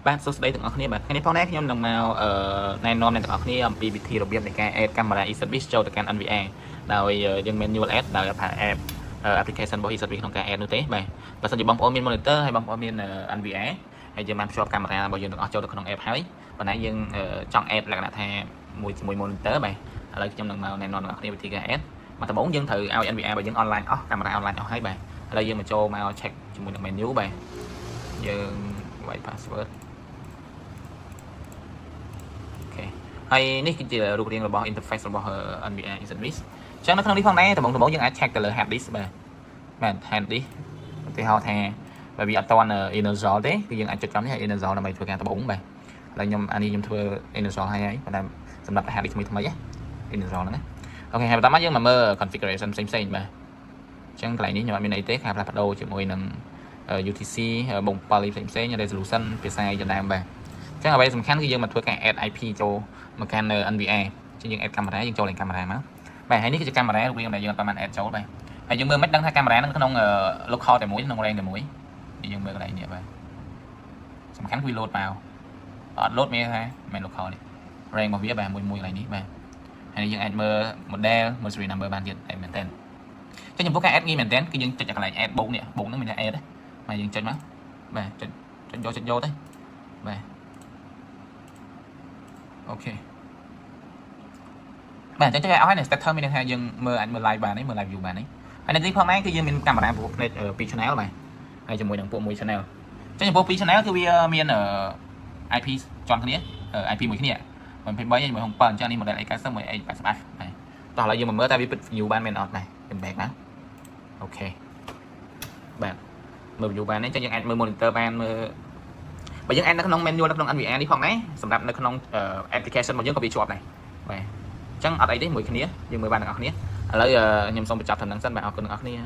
បាទសួស្តីទាំងអស់គ្នាបាទថ្ងៃនេះផងដែរខ្ញុំនឹងមកណែនាំអ្នកទាំងអស់គ្នាអំពីវិធីរបៀបនៃការ add កាមេរ៉ា EZVIZ ចូលទៅកាន់ NVR ដោយយើង manual add ដោយប្រើ app application របស់ EZVIZ ក្នុងការ add នោះទេបាទបើសិនជាបងប្អូនមាន monitor ហើយបងប្អូនមាន NVR ហើយយើងបានភ្ជាប់កាមេរ៉ារបស់យើងទាំងអស់ចូលទៅក្នុង app ហើយប៉ុន្តែយើងចង់ add លក្ខណៈថាមួយជាមួយ monitor បាទឥឡូវខ្ញុំនឹងមកណែនាំអ្នកទាំងអស់គ្នាវិធីការ add មកដំបូងយើងត្រូវឲ្យ NVR របស់យើង online អស់កាមេរ៉ា online អស់ហើយបាទឥឡូវយើងមកចូលមក check ជាមួយនឹង menu បាទយើងវាយ password OK ហើយនេះគឺជារូបរាងរបស់ interface របស់ NVR EZVIZ អញ្ចឹងនៅក្នុងនេះផងដែរដំបូងដំបូងយើងអាច check ទៅលើ hard disk បាទបាទ hard disk ឧទាហរណ៍ថាបើវាអត់ទាន់ install ទេគឺយើងអាចចុចចំនេះឲ្យ install ដើម្បីធ្វើការដំបូងបាទឥឡូវខ្ញុំអានេះខ្ញុំធ្វើ install ហើយហើយប៉ុន្តែសម្រាប់ hard disk ថ្មីថ្មីណា install ហ្នឹងណាOK ហើយបន្តមកយើងមកមើល configuration ផ្សេងផ្សេងបាទអញ្ចឹងកន្លែងនេះខ្ញុំអត់មានអីទេការផ្លាស់ប្ដូរជាមួយនឹង UTC បងប៉ាលីផ្សេងផ្សេង resolution ភាសាជាដើមបាទអញ្ចឹងអ្វីសំខាន់គឺយើងមកធ្វើការ add IP ចូលមកកាន់ NVR អញ្ចឹងយើង add កាមេរ៉ាយើងចូលលេងកាមេរ៉ាមកបាទហើយនេះគឺជាកាមេរ៉ារូបរាងដែលយើងអត់បាន add ចូលបាទហើយយើងមើលមិនដឹងថាកាមេរ៉ាហ្នឹងក្នុង local តែមួយក្នុង range តែមួយនេះយើងមើលកន្លែងនេះបាទសំខាន់គឺវា load មកអត់ load មានថាមិន local នេះ range របស់វាបាទមួយមួយកន្លែងនេះបាទហើយយើងអាចមើល model មើល serial number បានទៀតតែមែនតើចឹងចំពោះការ add ងាយមែនតើគឺយើងចុចកន្លែង add បូកនេះបូកហ្នឹងមានថា add បាទយើងចុចមកបាទចុចចុចយកចុចយកទៅបាទ OK បាទអញ្ចឹងចុចឲ្យអស់ហើយនៅ status មានន័យថាយើងមើលអាចមើល live បានទេមើល live view បានទេហើយនៅទីផងដែរគឺយើងមានកាមេរ៉ាពួកភ្នែក2 channel បាទហើយជាមួយនឹងពួក1 channel អញ្ចឹងចំពោះ2 channel គឺវាមាន IP ជាន់គ្នា IP មួយគ្នា23ជាមួយ67អញ្ចឹងនេះ model A90 មួយ A80F បាទតោះឥឡូវយើងមកមើលតើវាពិត view បានមែនអត់ដែរយើង back ណាOK បាទមើល view បានទេអញ្ចឹងយើងអាចមើល monitor បានមើល បើយើង add នៅក្នុង menu នៅក្នុង NVR នេះផងដែរសម្រាប់នៅក្នុង application របស់យើងក៏វាជាប់ដែរបាទអញ្ចឹងអត់អីទេមួយគ្នាយើងមើលបានទាំងអស់គ្នាឥឡូវខ្ញុំសូមបញ្ចប់ត្រឹមហ្នឹងសិនបាទអរគុណទាំងអស់គ្នា។